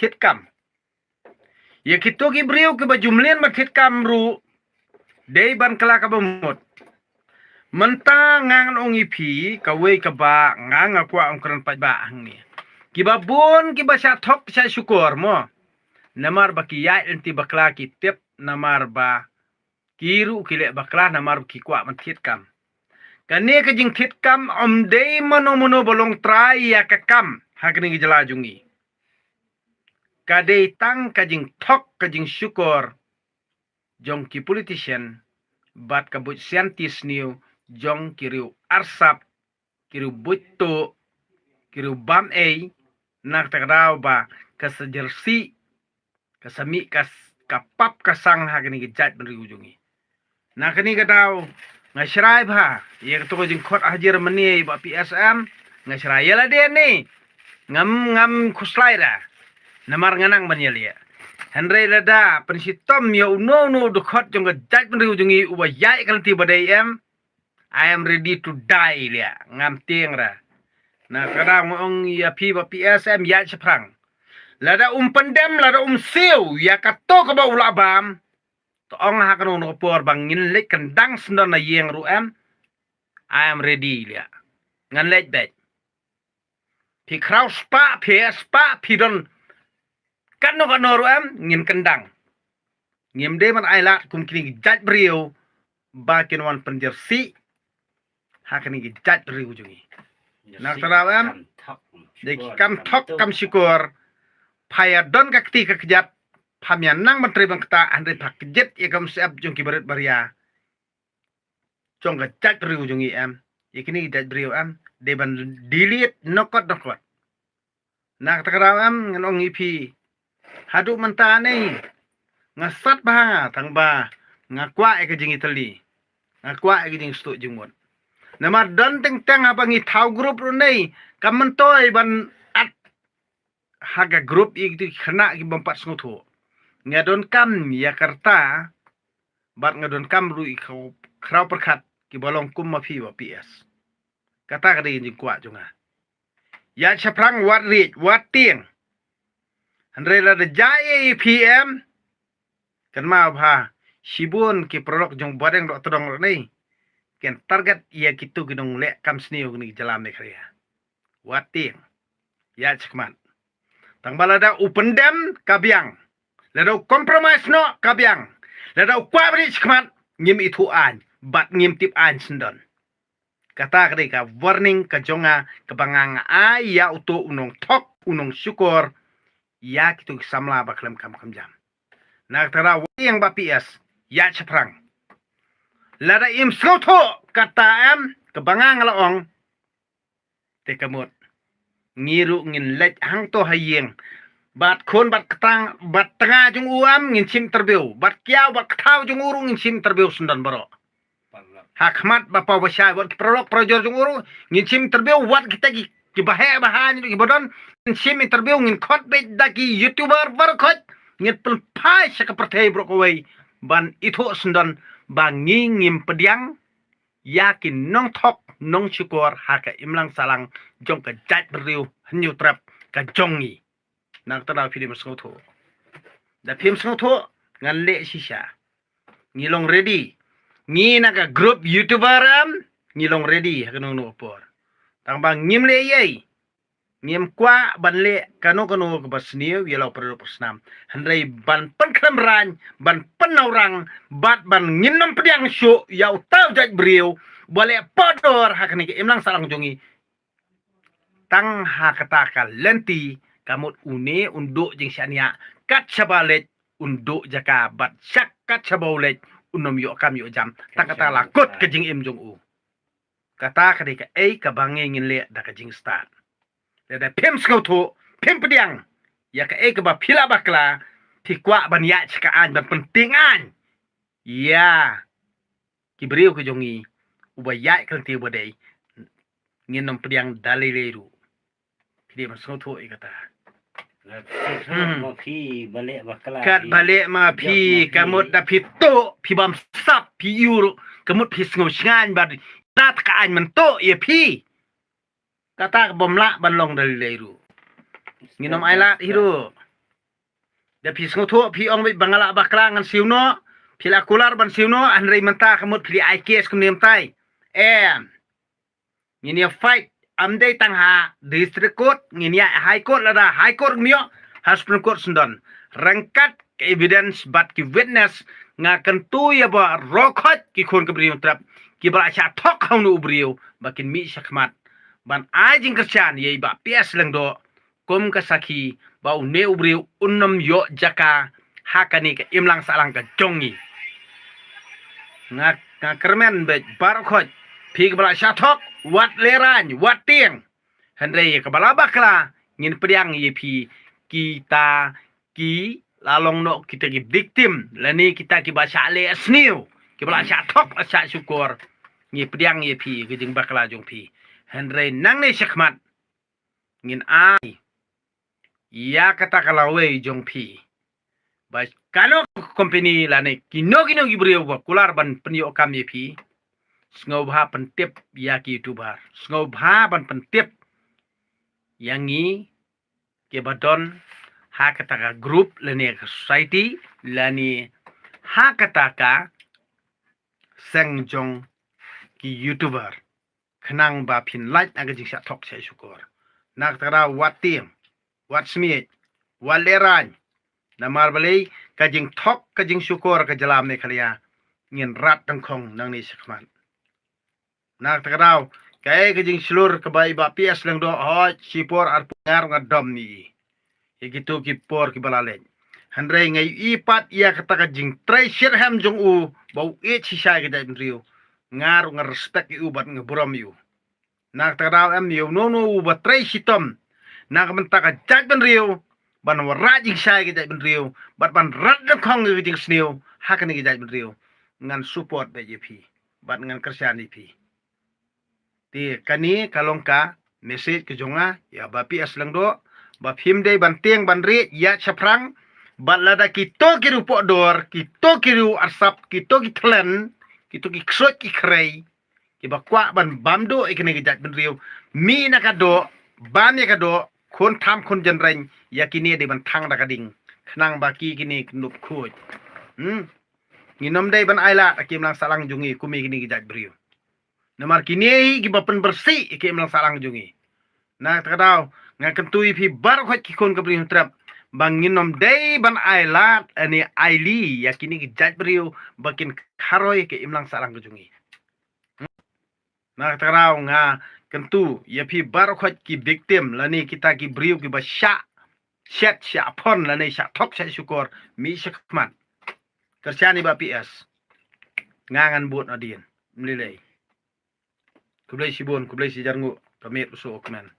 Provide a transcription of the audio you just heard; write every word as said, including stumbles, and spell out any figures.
thied kam. Ïa kito ki briew kiba ju mlien ban thied kam ruh dei ban kylla kaba mut. Mynta nga ngan ong ïa phi kawei kaba nga nga kwah ong kren pat ba hangne. Kiba bun kiba shah thok shah shukor mo. Namar ba ki ïaid lynti bakla ki tip namar ba ki ruh ki leh bakla namar ba ki kwah ban thied kam. Kane ka jingthied kam ym dei mano mano ba long trai ïa ka kam ha kane ka jylla jong ngi. Ka dei tang ka jingthok ka jingshukor jong ki politician bad ka buit scientist sniew jong ki riew arsap, ki riew buit tuh, ki riew bam ei, na kata ka daw ba ka sa jersey, ka sa mih ka s- ka pap ka sang ha kane ka jaitbynriew jong ngi. Na kane ka daw nga shrai bha ïa kato ka jingkhot ha Jeremani ba P S M, nga shrai ïa lade ne ngam ngam khuslai ra. Namar nga nang ban ïa leh. Hynrei lada pynshitom ïa uno uno u dkhot jong ka jaitbynriew jong ngi uba ïaid ka lynti ba dei em, I am ready to die lia, ngam tieng ra. Na ka daw nga ong ïa phi ba P S M ïaid shaphrang. Lada um pyndem lada um siew ïa kato kaba u la bam, to ong ha kano kano ka por ba ngin leit kyndang syndon na ïing ruh em. I am ready lia. Ngan leit beit. Phi khraw spah, phi spah, phi don kano kano ruh em, ngin kyndang. Ngim dei ban ai lad kum kine ki jaitbynriew ba kin wan pynjersey ha kine ki jaitbynriew jong ngi. Na ka daw em, dei ki kam thok kam shukor. Pha ïa don ka kti ka kjat, pham ïa nang ban trei ban ktah, hynrei pha kjit ïa ka mynsiem jong ki barit baria jong ka jaitbynriew jong ngi em. Ïa kine ki jaitbynriew em, dei ban delete nokot nokot. Na kata ka daw em ngan ong ïa phi, haduh mynta ne nga sat bha tang ba nga kwah ïa ka jingïatylli, nga kwah ïa ka jingstuh jingmut. Namar don teng teng haba ngi thaw group ruh ne kam myntoi ban at ha ka group ïa ki khynnah ki bym pat sngewthuh. Nga donkam ïa ka rta bad nga donkam ruh ïa ka khraw pyrkhat kiba long kum ma phi ba P S. Kata ka dei ka jingkwah jong nga. Ïaid shaphrang wat riej wat tieng. Hynrei lada jia ïa phi em, kynmaw bha, shibun ki paralok jong Bahdeng Dohtdong ruh ne kin target ïa kito ki nongleh kam sniew kine ki jylla Meghalaya. Wat tieng. Ïaid shakhmat. Tang ba lada u pyndem ka biang, lada u compromise noh ka biang, lada u kwah ban ïaid shakhmat, ngim ithuh aiñ bad ngim tip aiñ syndon. Kata ka dei ka warning ka jong nga kaba nga nga ai ïa uto u nongthok u nongshukor ïa kito ki samla ba khlem kham kham jam. Na kata ka daw wat tieng ba P S, ïaid shaphrang. Lada im sngewthuh kata em kaba nga nga la ong, te ka mut ngi ruh ngin leit hangto ha ïing. Bad khun bad ktang bad tnga jong u em ngin shim interview, bad kiaw bad kthaw jong u ruh ngin shim interview syndon baroh. Ha khmat ba paw ba shai, wat ki paralok parajor jong u ruh ngin shim interview, wat kita ki, kiba heh ba haiñ ruh kiba don, ngin shim interview, ngin khot beit da ki YouTuber baroh khoit, ngin pynphai sha ka pyrthei baroh kawei ban ithuh syndon ba ngi ngim pdiang ïa ki nongthok nongshukor ha ka imlang sahlang jong ka jaitbynriew Hynñiewtrep ka jong ngi. Na kata ka daw phi dei ban sngewthuh. Da phim sngewthuh, ngan leh shisha. Ngi long ready. Ngi na ka group YouTuber em, ngi long ready ha kano kano ka por. Tang ba ngim leh ei ei. Ngim kwah ban leh kano kano kaba sniew ïa la u para doh para snam. Hynrei ban pynkhlem raiñ, ban pynnaw rang, bad ban ngin ym pdiang shuh ïa uta u jaitbynriew ba leh paw dor ha kane ka imlang sahlang jong ngi. Tang ha kata ka lynti ka mut une un duh jingshaniah kat shaba leit un duh jaka bad shak kat shaba u leit un ym ïoh kam ïoh jam. Tang kata la kut ka jingim jong u. Kata ka dei kaei kaba ngi ngin leh da ka jingstad. Lada phim sngewthuh, phim pdiang ïa kaei kaba phi la bakla, phi kwah ban ïaid sha ka aiñ ban pyntieng aiñ ïa ki briew ki jong ngi, uba ïaid ka lynti uba dei, ngin ym pdiang da lei lei ruh. Phi dei ban sngewthuh ïa kata. Hmm. Ma phi ba leh bakla, kat phi ba leh ma phi, jop ma ka phi. Mut da phi tuh, phi bam sap, phi ïoh ruh ka mut phi sngew shngaiñ bad na ta ka aiñ mynta ïa phi. Kata ka bym lah ban long da lei lei ruh. Ngin ym ai lad hi ruh. Da phi sngewthuh, phi ong beit ba nga lah bakla ngan siew noh, phi la kular ban siew noh, hynrei mynta ka mut phi la ai case kumne mynta. Em. Ngin ïa fight, ym dei tang ha District Court, ngin ïa High Court, lada High Court ngim ïoh, ha Supreme Court sngewdon. Ryngkat ka evidence bad ki witness, nga kyntu ïa baroh ki khun ka Bri Hynñiewtrep, kiba la shah thok ha une u briew, ba kin mih shakhmat ban ai jingkyrshan ïa i Bah P S Lyngdoh kum ka sakhi ba une u briew un ym ïoh jaka ha kane ka imlang sahlang ka jong ngi. Nga, nga kyrmen beit baroh khoit, phi kiba la shah thok, wat lehraiñ, wat tieng. Hynrei ïa kaba la bakla, ngin pdiang ïa phi, kita ki la long noh kita ki victim, lane kita kiba shah leh sniew, kiba la shah thok, la shah shukor. Ngi pdiang ïa phi ka jingbakla jong phi. Hynrei nangne shakhmat ngin ai ïa kata ka lawei jong phi. Ba kano ka company lane kino kino ki briew ba kular ban pynïoh kam ïa phi, sngewbha pyntip ïa ki YouTuber, sngewbha ban pyntip ïa ngi kiba don ha kata ka group lane ka society lane ha kata ka seng jong ki YouTuber. Khnang ba phin lait na ka jingshah thok shah shukor. Na kata ka daw wat tieng, wat smiej, wat lehraiñ. Namar balei, ka jingthok ka jingshukor ka jylla Meghalaya ngin rat dyngkhong nangne shakhmat. Na kata ka daw, kaei ka jingshlur kaba i Bah P S Lyngdoh, hooid, shipor arphew nga ruh nga dom ïa i ïa kito ki por kiba la leit. Hynrei nga ïohi pat ïa kata ka jingtrei shitrhem jong u ba u ïeit shisha ïa ka jaitbynriew. Nga ruh nga respect ïa u bad nga burom ïa u. Na kata ka daw em ïa uno uno uba trei shitom na ka bynta ka jaitbynriew, ban wanrah jingshai ka jaitbynriew bad ban rat dyngkhong ïa ka jingsniew ha kane ka jaitbynriew, ngan support beit ïa phi bad ngan kyrshan ïa phi. Te kane ka long ka message ka jong nga ïa Bah P S Lyngdoh, ba phim dei ban tieng ban riej ïa shaphrang. Bad lada kito ki riew pohdor, kito ki riew arsap, kito ki thlen, kito ki ksuid ki khrei, kiba kwah ban bam doh ïa kane ka jaitbynriew, mih na ka doh, bam ïa ka doh, khun tham khun jynreng, ïa kine dei ban thang da ka ding, khnang ba ki kine ki nop khuid. Hmm. Ngin ym dei ban ailad ha ka imlang sahlang jong ngi kum ïa kine ki jaitbynriew. Namar kine hi kiba pynbyrsieh ïa ka imlang sahlang jong ngi. Na kata ka daw, nga kyntu ïa phi baroh khoit ki khun ka Bri Hynñiewtrep, ba ngin ym dei ban ailad lane aili ïa kine ki jaitbynriew ba kin kharoi ïa ka imlang sahlang ka jong ngi. Na kata ka daw nga kyntu ïa phi baroh khoit ki victim lane kita ki briew kiba shah shet shah phon lane shah thok shah shukor, mih shakhmat. Kyrshan ïa i Bah P S. Nga ngan bud nadien. Mlilei. Khublei shibun, khublei shihajar nguh, ka miet u suh u kmen.